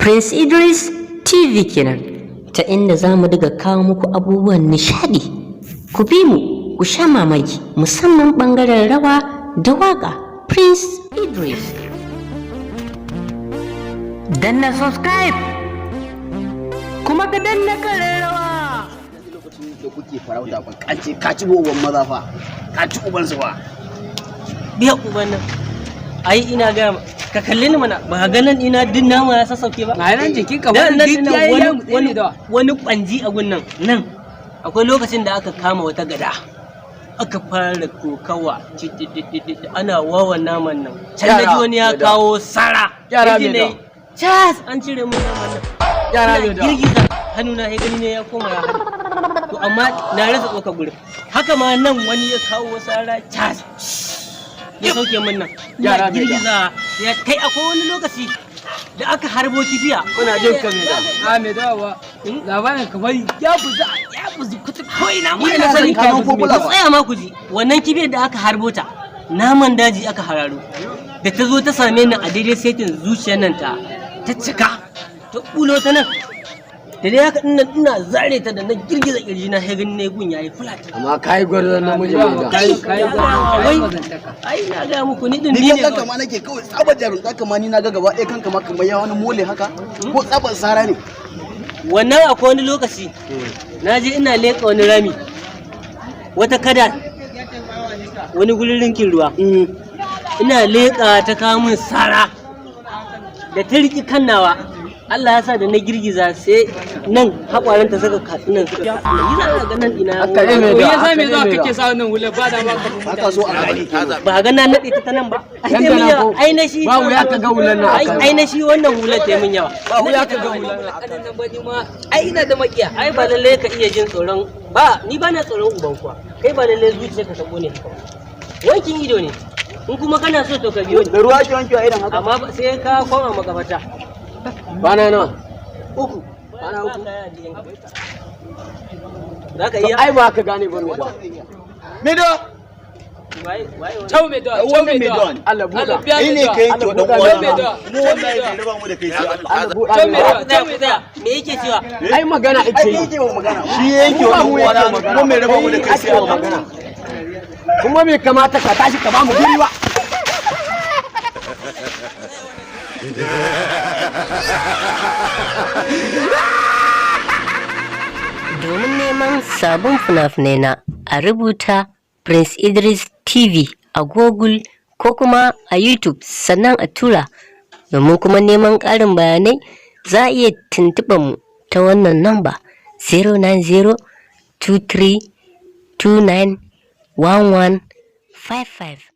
Prince Idris TV kenan, ta inda za mu diga kawo muku abubuwan nishaɗi. Ku bi mu, ku sha mamaki, musamman ɓangaren rawa da waƙa. Prince Idris. Danna subscribe, kuma ka danna ƙararrawa. Lokacin da kuke farauta ba, ka ce ka ci uban maza fa, ka ci uban su fa. Biya uban nan. Ai ina ga ka kalli ni mana, ba ga nan ina duk nama ya sassauke ba? A nan jikin ka Da wani nan duk nan yayi wani ya mutse wani ne da wani kwanji a gun nan nan. Akwai lokacin da aka kama wata gada, aka fara kokawa, ana wawan naman nan. Can na ji Yara, wani ya mai da. kawo sara. Yara, Yaji mai ne da. cas an cire mun naman nan. Yara, Ina mai da. girgiza hannuna, ya gani ne ya koma ya haɗu. To amma na rasa tsoka gurin. Haka ma nan wani ya kawo sara, cas ya sauke min nan. Ina Yara, mai da. girgiza ya kai. Akwai wani lokaci da aka harbo kibiya. Muna jin ka, mai da. A mai da ba labarin kamar ya buzu, ya buzu kutu ko ina Ni ma. da na sani ka ku kofula ba. tsaya ma ku ji. Wannan kibiyar da aka harbo ta, naman daji aka hararo. Da ta zo ta same ni a daidai setin zuciyar nan, ta cika, ta bulo ta nan. Da dai haka ina zare ta, da na girgiza kirji na, sai gani ne gun yayi flat. Amma kai gwarzon namiji, mai da. Kai kai. Wai ai na ga muku ni din ni ni ne kallon kawai. Kama nake kawai tsabar jarumta, kama ni na ga gaba ɗaya kanka ma kamar ya wani mole haka, ko tsabar sara ne. Wannan akwai wani lokaci na je ina leƙa wani rami, wata kada, wani gurin rinkin ruwa. Ina leƙa, ta kawo min sara da ta riƙi kan nawa. Allah ya sa da na girgiza, sai nan haƙwaranta suka katsi nan, suka katsi nan. Yi za a ga nan ina. Haka ne, mai To da. ya sa Haka me ne, zuwa mai da. Kake sa wannan hular ba da ma ka Haka so a gani. Ba ga na naɗe ta ta nan ba? Ai Yan ta min da yawa. ko Ai na shi. Ba wuya ka ga hular nan Ai akan. ai na shi wannan hular ta min yawa. Ba wuya ka ga hular nan akan. Nan ba ni ma ai ina da makiya. Ai ba lalle ka iya jin tsoron ba. Ni ba na tsoron uban kuwa. Kai ba lalle zuciyarka ta kone haka ba. Wankin ido ne. In kuma kana so, to ka biyo ni. Da ruwa ake wankewa idan haka? Amma sai ka koma makabata. Kwana nawa? Uku. Kwana uku. Za ka To iya. ai ba ka gane ba, mai da. Medo. Waye waye wani? Chau mai dawa, chau wannan mai mai dawa. dawa ne. Allah buɗa. Allah biya Kai mai ne dawa. ka yanke wa dan Allah uwana. mai dawa. Mu wallahi bai raba mu da kai sai Allah. Allah buɗa. Chau Mai mai da. dawa, Tsaya, chau mai tsaya. dawa. Me yake cewa? Ai magana Ai ake kai yi. yake wa magana. Shi ya yanke wa Mu ba dan mu uwana yake magana. kuma mai raba mu da kai sai Ake wa Allah. magana. Kuma bai kamata ka tashi ka ba mu guri ba. Domin neman sabon fina-finai na, a rubuta Prince Idris TV a Google ko kuma a YouTube, sannan a tura. Domin kuma neman ƙarin bayanai, za a iya tuntuɓar mu ta wannan namba: 090 23 29 11 55.